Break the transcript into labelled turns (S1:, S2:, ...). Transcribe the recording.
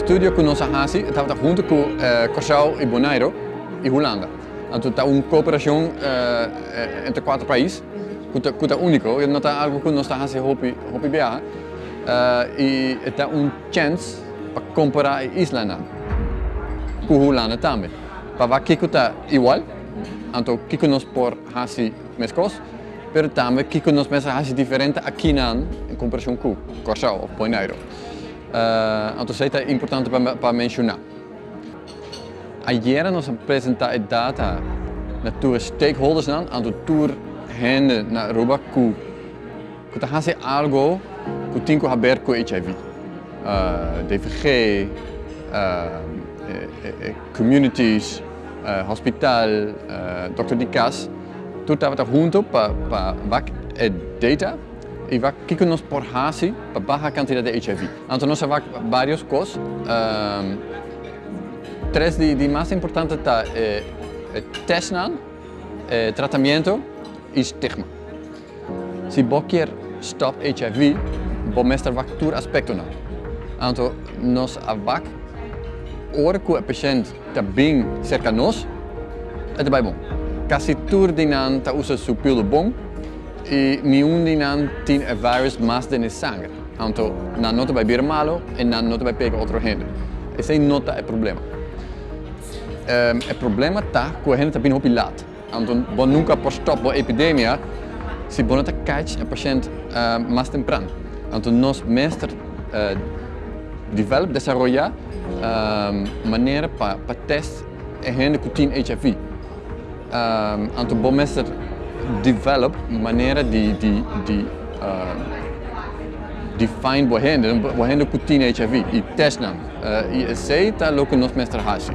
S1: Estudio ku nos a hasi tabata huntu ku Kòrsou i Boneiru i Hulanda. Anto ta un kooperashon entre kuater pais ku ta ku ta úniko, no ta algu ku nos ta hasi hopi hopi biaha i e ta un chèns pa kompará e islanan ku Hulanda tambe pa wak kiko ta igual, anto kiko nos por hasi meskos, pero tambe kiko nos mester hasi diferente akinan en komparashon ku Kòrsou òf Boneiru. Anto esei ta importante pa menshoná. Ayera nos a presentá e data na tur e stakeholdersnan, anto tur hende na Aruba ku ku ta hasi algo ku tin ku haber ku HIV. DVG, e communities, hospital, dokter di kas, tur tabata hunto pa pa wak e data i wak kiko nos por hasi pa baha kantidat di HIV. Anto nos a wak varios kos. Tres di di mas importante ta e testnan, e tratamiento i stigma. Si bo kier stop HIV, bo mester wak tur aspektonan. Anto nos a wak ora ku e pashent ta bin serka nos, e ta bai bon. Kasi tur di nan ta usa su pildo bon i niun di nan tin e virus mas den e sanger. Anto nan no ta bai bira malo i nan no ta bai pega otro hende. Esei no ta e problema. E problema ta ku e hende ta bin hopi lat. Anto bo nunka por stop bo epidemia si bo no ta catch e pashent mas tempran. Anto nos mester develop, desaroya, manera pa test e hende ku tin HIV. Anto bo mester develop manera di di di define bo hende, bo hende ku tin HIV i test nan. I esei ta loke nos mester hasi.